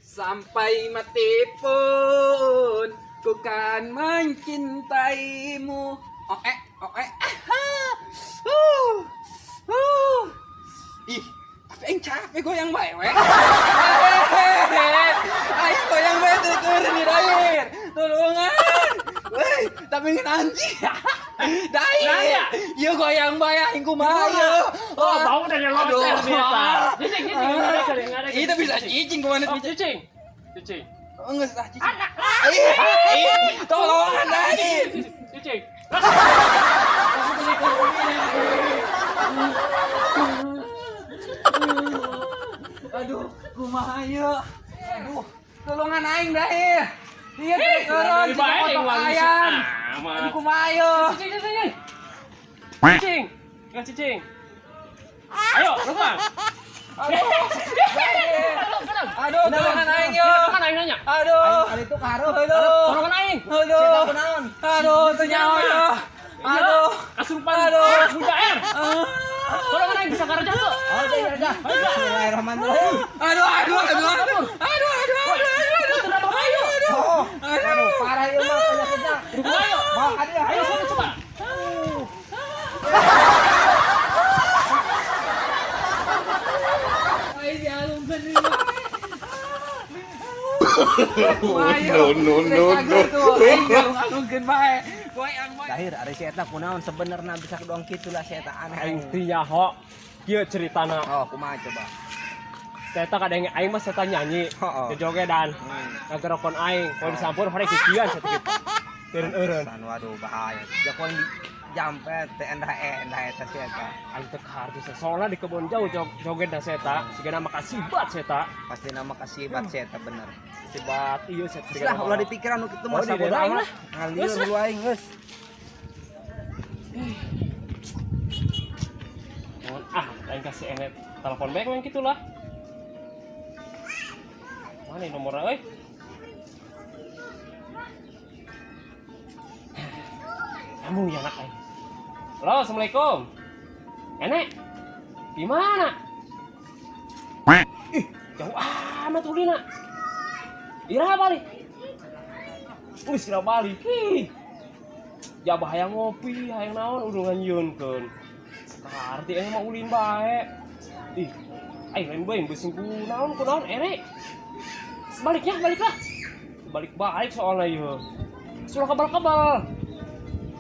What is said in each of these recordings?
Sampai mati pun ku kan mencintaimu. Oh eh, oh eh. Aha. Uh. Ih, tapi aing capek goyang bae we. Aing goyang bae teu keureun di dair. Tulungan. Weh, tapi ngeun anjing. Dair. Ieu goyang bae aing kumaha ieu? Oh, bau dari Aduh. loncer biasa. Cicing, cicing, ngadek, ngadek. Itu bisa cicing kemana Oh, cicing? cicing. Cicing. Oh, enggak sah cicing. Ih, tolongan dair. Cicing. Aduh, kumaha ieu? Aduh, tolongan aing dair. Iya, eureun Dari bae kotok wangi ayam. amat. Aduh, kumaha ieu? Cicing, cicing, cicing. Cicing. Enggak cicing. Ayo, lempar. Aduh. Dair. Aduh, tolongan aing yo. Kan aing nanya. Aduh. Kali itu kaharep. Aduh. Tolongan aing. Aduh. Kunaon? Aduh, teu nyaho yo. Aduh. Kasurupan. Aduh. Mujair. Tolongan aing bisa karaja tuh. Oh, iya dah. Bismillahirrahmanirrahim. Aduh, aduh, aduh, aduh. Aduh, aduh, aduh, aduh, aduh. Ayo. Oh, aduh, parah ieu mah penyakitnya. Ayo. Bawa ka dieu. Ayo sana coba. Aing dialungkeun deui. No, no, no, no. Aing dialung-alungkeun bae. Goyang bae. Dahir, ari si eta kunaon sebenarnya bisa doang kitu lah si eta aneh. Aing teu nyaho. Kieu ceritana. Oh, kumaha coba? Saya kadang aing mah saya nyanyi. Heeh. Jogedan. Ngagerokon aing, kalau disampur hore kikian saya gitu. Eureun-eureun. San, waduh, bahaya. Jakon jampet teh endah endah eta si eta. Aing teu kaharti soalna di kebun jauh joget da saya sigana makasibat saya. Pasti nama kasibat si eta bener. Sibat ieu saya. Geus lah, ulah dipikiran nu kitu mah Oh, di sabodo daerah amat. lah. Ngalir Geus lah. lu aing geus. Ah, aing kasih enet telepon bae yang gitu lah. Mana ini nomornya euy? Kamu ya anak aing. Halo, assalamualaikum. Nenek, di mana? Ih, jauh amat ulina. Iraha balik. Wih, sira balik. Ih. Ya bahaya ngopi, hayang naon udah nganyieunkeun. Kaharti aing mah ulin bae. Ih, aing lain bae beuseung ku naon ku naon ere. Sebaliknya, baliklah. Balik-balik soalnya ieu. Sudah kabal-kabal.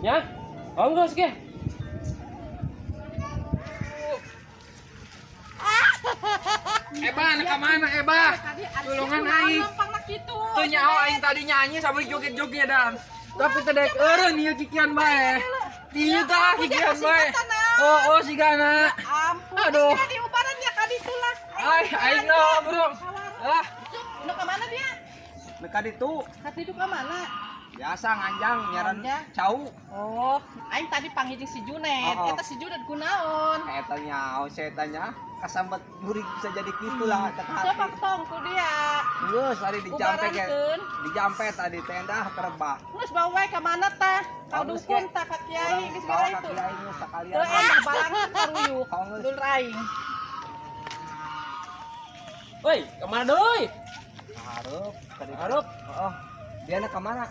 Ya? Oh enggak sih. Eba, anak ka mana Eba? Tulungan aing. Teu nyaho aing tadi nyanyi sambil joget-joget dan. Tapi teu daek eureun ieu kikian bae. Ieu tah kikian bae. Oh, oh sigana. Ampun, Aduh. kira diubaran ya kali itulah. Ay, aing no, bro. Ah, Nu ke mana dia? Meka ditu Kati itu ke mana? biasa nganjang nyaran Nganjang. cau. Oh, aing tadi panggil jeung si Junet. Oh. Eta si Junet kunaon? Eta nyaho si eta nya kasambat burik bisa jadi kitu lah teh Coba tong ku dia. Geus ari dijampet ge. Ubarankeun. Dijampet tadi teh endah terbah. Geus bawa wae ka mana tah? Ka Oh, geus dukun ge. tah ka kiai geus Bawa bawa ka itu. kiai geus sakalian. Teu enak balangkeun karuyuk. Oh, geus. Dul aing. Woi, kemana deui? Hareup tadi. Hareup. Heeh. Dia na ka mana?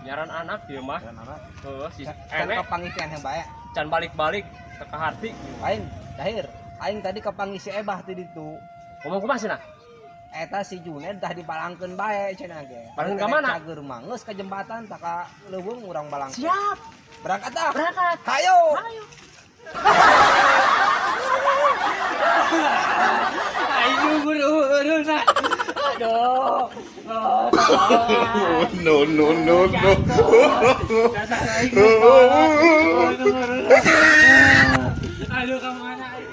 Nyaran anak dia mah. Nyaran anak. Heuh, si Can enek kapanggih teh aneh bae. can balik-balik teu kaharti. Aing, Dahir, aing tadi kapanggih si Ebah ti ditu. Ngomong kumaha cenah? Eta si Juned dah dibalangkeun bae cenah ge. Balangkeun ka mana? Cager mah geus ka jembatan tak ka leuweung urang balangkeun. Siap, Berangkat ah. berangkat. Hayo. Ayo. Aing guru eureun. Aduh. Oh, No, no, no, no. Dasar aing geus kolot. Aduh, ka mana aing?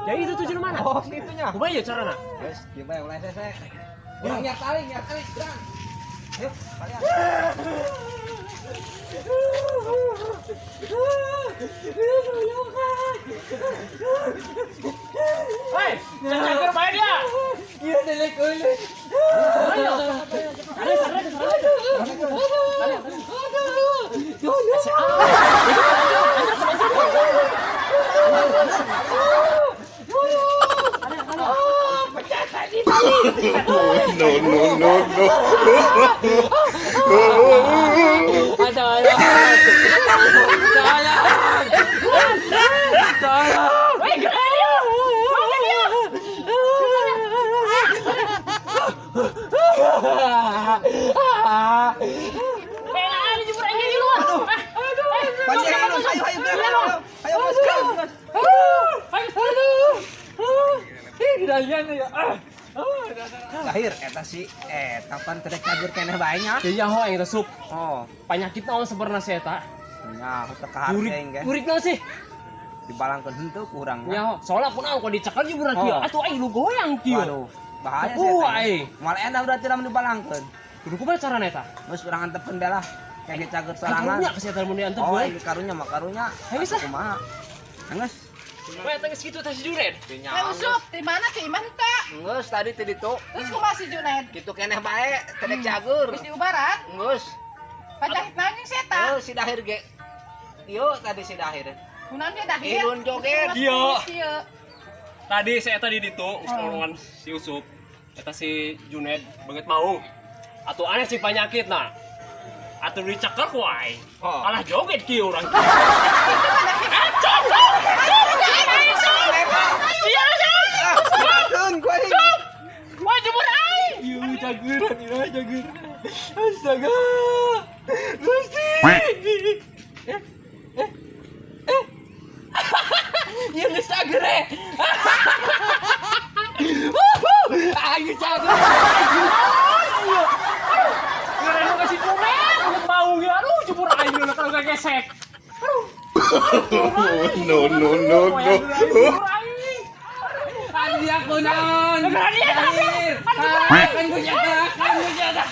Ya itu tujuan mana? Oh, situnya. Kumaha ya carana? Geus, dieu bae ulah sese. Urang nyak tali, nyak tali, berang. Yuk, kalian. Hei, can cager bae dia. Iya, delek euleun. Ayo. Ayo, sareng, sareng. Aduh. No, no, no, no. Tolong. Tolong. Tolong. Weh, gerak dia. Joget dia. Bela, jebur aing di luar. Aduh. Panjang ayo ayo ayo ayo bos. Aduh. Ih, didalian ya. Ah. Lahir eta si eta pan teu cagur keneh bae nya. Iya ho aing teh sup. Oh, Penyakit naon sebenarnya si eta? nya teu kahar Jurik, aing ge. jurik naon sih? Dibalangkeun henteu ku urang. Ya ho, soalnya aku naon kok dicekel jeburan kieu. Oh. Atuh aing lu goyang kieu. Waduh, bahaya sih Tepuh eta. aing. Moal endah berarti lamun dibalangkeun. Kudu kumaha carana eta? Geus urang antepkeun bae lah. Kayak cagur sorangan. Karunya ka si eta mun diantep Oh, we. ini karunya mah karunya. Ayo, bisa. Kumaha? Geus. Weh, eta geus kitu teh si Junet. Eh Usup, di mana ti imah teu? Geus tadi teh ditu. Terus kumaha si Junaid? Kitu keneh bae teu cagur. Geus diubaran? Geus. Panyakit naon jeung si eta? Oh, si Dahir ge. Yo tadi si Dahir. Kunaon dia dahir? Irun joget. Iya. Iya. Tadi si eta di ditu, geus ngomongkan si Usup. Eta si Junet banget mau. Atuh aneh si penyakit nah. Atuh dicekel ku aing. Oh. Kalah joget kieu urang. Eh, cok, cok. Cok, Iya, cok. Keun ku aing. Wah, jemur aing. Ieu caguran, ieu caguran. Astaga. Gusti. Eh, eh, eh. Ieu geus cager eh. Ayo cagur. Ngeren ka si Junet, mau ya. Aduh, jemur aing dulu kalau gak gesek. Aduh. No, no, no, no. Jemur aing. Andi aku naon. Negara dia, Dahir. Kan gue jatuh, kan gue jatuh.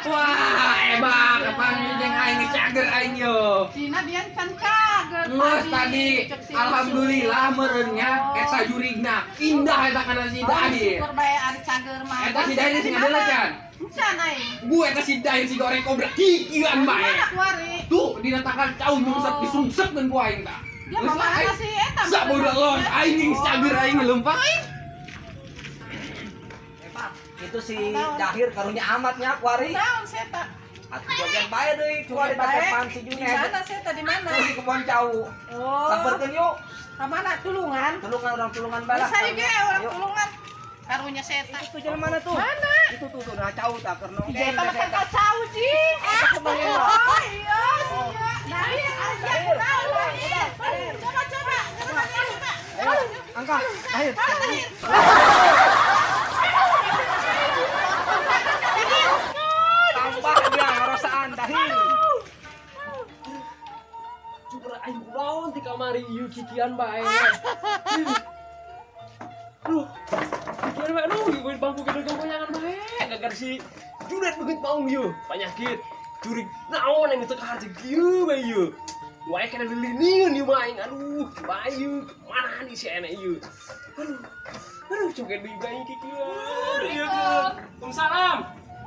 Wah, ebak kapan jeung aing cager aing yo. Cina dia can cager. Geus tadi Cek si Usup. alhamdulillah meureunnya eta jurigna indah eta kana si Oh, Dahir. syukur bae ari cager mah. Eta si Dahir sing ngadeula can. Can aing. Gue eta si Dahir si goreng kobra kikian bae. Mana kuari? Tuh dina tangkal cau nyungsep disungsepkeun ku aing tah. Dia Geus mah lah, mana aing. sih eta? Sabodo los aing jeung cager aing leumpang aing. Itu si Dahir karunya amatnya kuari. Naon si eta? Atuh joget bae deui kuari Joget bae. pasepan si Di Junet. mana si eta di mana? Tuh di kebon cau. Oh. Samperkeun yuk. Ka mana tulungan? Tulungan orang tulungan bae lah. Saya ge orang Ayo. tulungan. Karunya si eta. Itu jalan mana tuh? Mana? Itu tuh tuh nah cau tak keur Si eta mah tangkal cau, Ji. Oh, iya, iya. Dahir, aja naon Dahir. Coba coba, coba coba. Ayo, angkat. Dahir. Dahir. Tambah dia ngarasaan Dahir. Jemur aing naon ti kamari ieu kikian bae. Aduh, kikian bae aduh, ieu bangku gede goyangan bae. Gagar si Junet beungeut maung ieu, penyakit. Jurig naon aing teu kaharti kieu bae ieu. Wae kana diliniun ieu mah aing. Aduh, bae ieu. Mana nih si enek ieu. Aduh. Aduh, joget deui bae kikian. Ieu. Waalaikumsalam.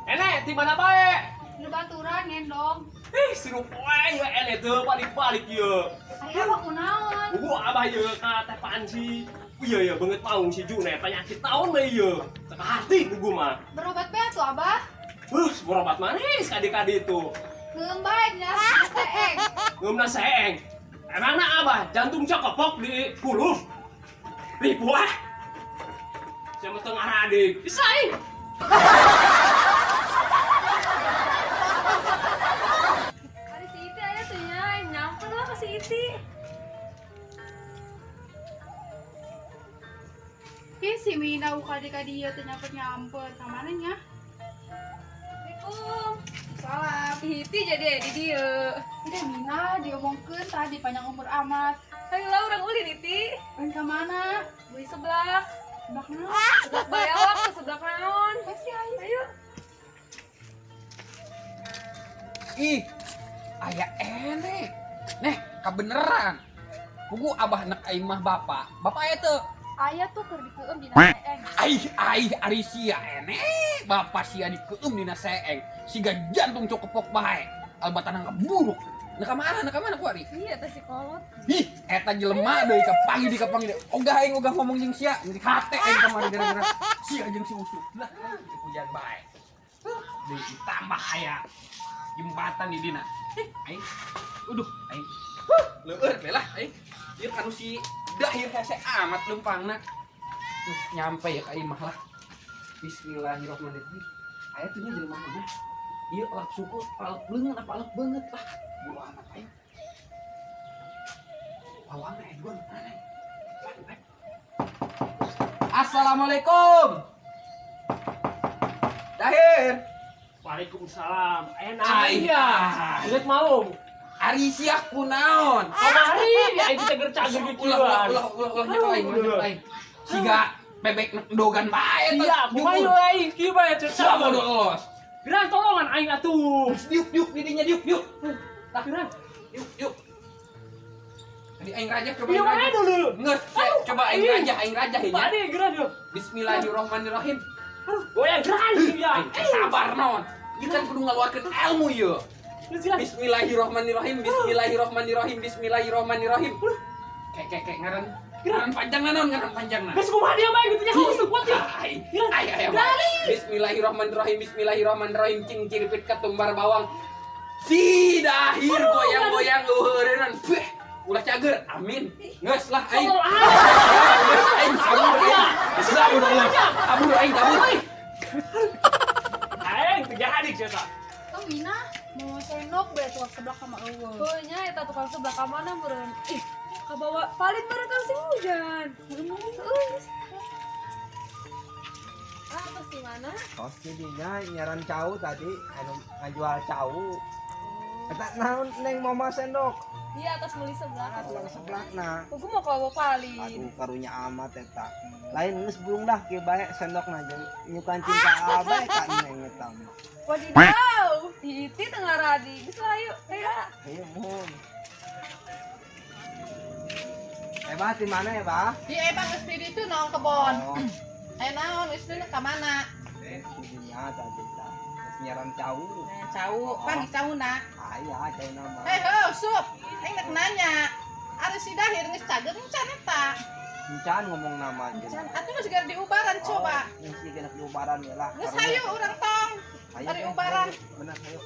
Enek, ti mana bae? Nu baturan ngendong. Ih, seru poe ya enek teu balik-balik ieu. Aya abah kunaon? Gua abah ieu ka tepaan si iya iya beungeut maung si Junet penyakit naon mah ieu. Teu hati ku gua mah. Berobat bae atuh abah. Berobat manis kadi-kadi itu. Ngeum bae nya seeng. Ngeumna seeng. Emangna abah jantung cokopok di kuluf. Ribu ah. Siapa teu ngaradik. Bisa aing. Ari si Iti aya tuh nya, nyamper lah ke si Iti. Ih si Mina uka di ka dieu teu nyamper-nyamper. Ka mana nya? Assalamualaikum. Salam. Si Iti jadi aya di dieu. Ih Mina diomongkeun tadi panjang umur amat. Hayu lah urang ulin Iti. Ulin ka mana? Beli seblak. Seblak naon? Seblak bayawak ke seblak naon? Pasti ayo. Ayo. Ih, aya enek. Neh, kabeneran. Pugu abah nek aing mah bapak. Bapak aya teu? Aya tuh keur dikeueum dina seeng. Aih, aih, ari sia enek. Bapak sia dikeueum dina seeng. Siga jantung cokepok bae. Albatana buruk. Nah, ka mana? Nah, ka mana kuari? Iya, teh si kolot. Ih, eta jelema deui kapanggih di kapanggih deui. Ogah aing ogah ngomong jeung sia, jadi hate aing kamari gara-gara sia jeung si Usup. Lah, hujan bae. Deui ditambah aya jembatan di dina. Ih, aing. Uduh, aing. Huh, leueur we lah aing. Ieu kanu si Dahir hese amat leumpangna. Nyampe ya ka imah lah. Bismillahirrahmanirrahim. Aya tuh nya jelema mah. Ieu lap suku alep leungeun apa alep beungeut lah. Bulu amat aing. Pawang aya dua nu mana? Assalamualaikum. Dahir. Waalaikumsalam. Enak. Iya. Ingat mau. Ari sia kunaon? Kamari aing teh gercak gergituan. Ulah ulah ulah ulah ulah nyekel aing, ulah nyekel aing. Siga bebek dogan bae Iya, kumaha ieu aing kieu bae teh. Sama los. Geran tolongan aing atuh. Diuk diuk didinya diuk diuk. Tah geran. Diuk diuk. Tadi aing rajah coba Iya aing wae rajah. dulu. Nges, coba aing rajah, aing rajah ya. Pade geran yuk. Bismillahirrahmanirrahim. Aduh, goyang geran ya. Aing teh sabar naon. Ieu kan kudu ngaluarkeun ilmu ieu. Geus geran. Bismillahirrahmanirrahim. Bismillahirrahmanirrahim. Bismillahirrahmanirrahim. Kayak kayak kayak ngaran ngaran panjang naon ngaran panjang na. Geus kumaha dia bae gitu nya halus tuh kuat ya. Ay, ay, ay, ay. Bismillahirrahmanirrahim. Bismillahirrahmanirrahim. Cing ciripit ketumbar bawang. Si Dahir goyang-goyang leuheureunnan. Beh, ulah cager. Amin. Geus lah aing. Tolol aing. Geus aing kabur aing. Kabur aing. Kabur aing kabur. Aing teu jadi sia tah. Oh, Mina, mau sendok bae tukang sebelah sama eueuh. Oh, nya eta tukang sebelah ka mana meureun? Ih, kabawa palit meureun ka musim hujan. Heeh. Ah, tos di mana? Tos jadinya nyaran cau tadi anu ngajual cau. Eta naon neng mama sendok? Iya, atas meuli sebelah. Tukang sebelah nah. Aku mau kabawa palit. Aduh karunya amat eta. Lain geus bulung dah kieu bae sendokna jeung nyukan cinta abae ka neng eta mah. Wadidaw, di tengah radi. Geus lah yuk, ayo. Ayo mohon. Eh bah di mana ya bah? Di ebang geus di ditu naon kebon. Oh, Aya naon geus dulu ka mana? jadinya tadi tah. Geus nyaran cau. Eh, cau, panggih cauna. Aya cau nama. Hei, heuh, Sup. Aing nek nanya. Ari si Dahir geus cager encan eta. Encan ngomong nama aja. Encan atuh geus gara diubaran coba. Oh, geus ieu geus diubaran we lah. Geus hayu urang tong. Ayo, Dari eh, ubaran. ayo, bener hayu.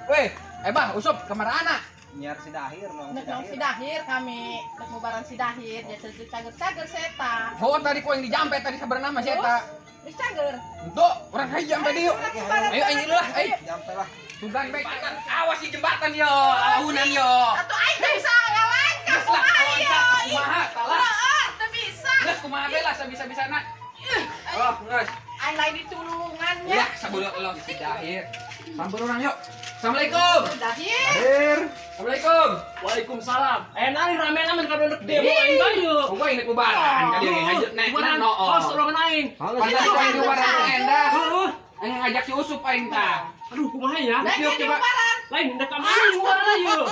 Weh, Ebah, Usup, kamar anak. Nyiar si Dahir nong Nek si naon si Dahir. Dahir kami, nek ngubaran si Dahir, jasa cager-cager si eta. Oh, tadi ku yang dijampe tadi sabar nama si eta. Geus cager. Untuk orang hayu jampe dieu. Urang ubaran. Ayo aing lah, ayo. Jampe lah. Sugan bae awas di jembatan yo, ahunan yo. Atuh aing teu bisa ngalangkah Geus lah, kumaha loncat ieu. kumaha, kalah. Heeh, teu bisa. Geus kumaha bae lah sabisa-bisana. Oh, geus. Aing lain ditulungan nya. Ya, sabodo lo si Dahir. Sampur urang yuk. Assalamualaikum. Dahir. Dahir. Assalamualaikum. Waalaikumsalam. Eh nari rame-rame ka dondek demo aing bae yeuh. Gua ini ubaran ka dieu ngajak naik Ubaran. no. Kos ruangan aing. Pantas ku aing ubaran nu endah. Heeh. Aing ngajak si Usup aing tah. Aduh, kumaha ya? Lain Yuk, di coba. ubaran. Lain ndek ka mana ubaran ieu?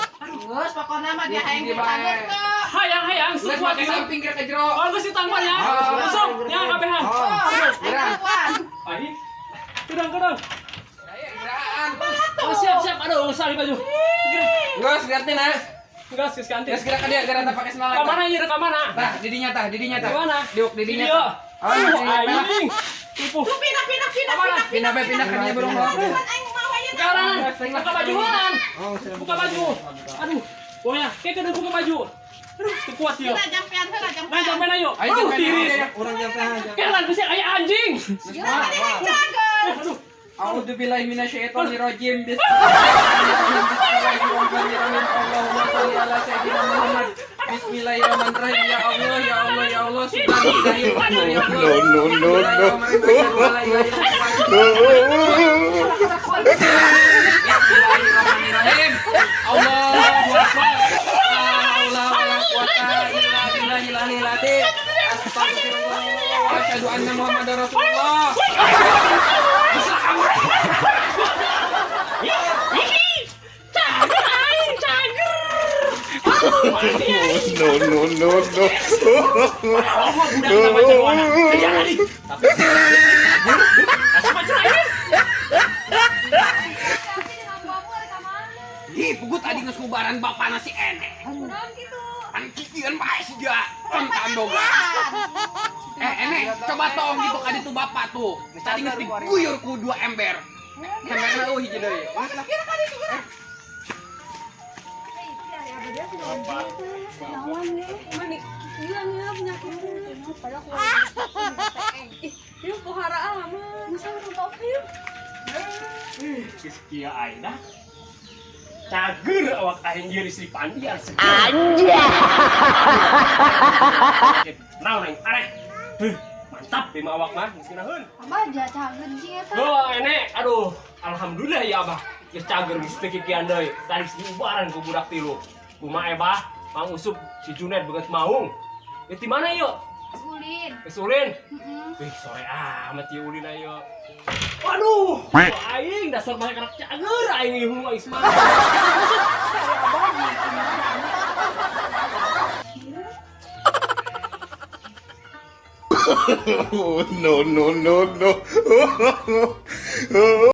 Geus pokona mah dia hayang Di bae. cager teu. Hayang-hayang Geus sekuat make ieu. samping kira ke jero. Oh, geus ditangpan ya. Oh. Masuk, ya kabehan. Oh. Aing duluan. Aing. Kedang, kedang. Ayo geraan. Oh, siap, siap. Aduh, usah di baju. Geus ganti nah. Geus, geus ganti. Geus gerak ka dia gerak tah pake sendal. Ka mana ieu ka mana? Tah, didinya tah, didinya tah. Di mana? Diuk didinya Iya. tah. Oh, Aduh, didinya tah. aing. Tipu. Tuh pindah pindah pindah Kamana? pindah Pindah bae pindah ka dieu belum lo. Bukan aing mau ayeuna. Sekarang buka baju heula. Oh, sudah Buka baju. Aduh, pokoknya kayak kudu buka baju. Aduh, teu kuat ieu. Heula jampean heula Nah, jampean. jampean ayo. Ayo Aduh, jampean, tiris. ayo. Urang jampe aja. Kayak lan bisa kayak anjing. Heula tadi hayang cager. Aduh, A'udzubillahi minasyaitonirrajim. Bismillahirrahmanirrahim. Bismillahirrahmanirrahim. Allahumma sholli ala sayyidina Muhammad. Bismillahirrahmanirrahim. Ya Allah, ya Allah, ya Allah. Subhanallah. No, no, no, no. Bismillahirrahmanirrahim. Allahu akbar. La haula wala quwata illa billahil aliyil azim. Astagfirullah. Asyhadu anna Muhammadar Rasulullah. cager aing, cager. No, no, no, no. Allah, budak sama celuana. Jangan nih. Tapi sama cerai. Tapi dengan Bapakna si Ene. Kunaon kitu? Pan kikieuan bae sia. Pantandogan. Eh, Ene, coba tong gitu ka ditu bapak tuh. Tadi geus diguyur ku 2 ember. Emberna eueuh hiji deui. Mani kikieuan ya penyakitnya. Padahal aku. Ih, ieu pohara amat. Bisa urang tahu ieu. Geus kieu aing dah. Cager awak aing ieu istri Pandian. Anjay. Naon aing arek. Heuh, mantap ieu mah awak mah geus ngeunaheun. Abah aja cager jeung eta. Heuh, enek, aduh, alhamdulillah ya abah. Geus cager geus teu kikian deui. Tadi diubaran ku budak tilu. Kumaha ebah? Mang Usup si Junet beungeut maung. Ieu di mana yuk? Ulin. Geus ulin. Heeh. Wih, sore amat ieu ulin ayo. Waduh, wah, aing dasar banyak anak cager aing ieu aing semangat. No, no, no, no.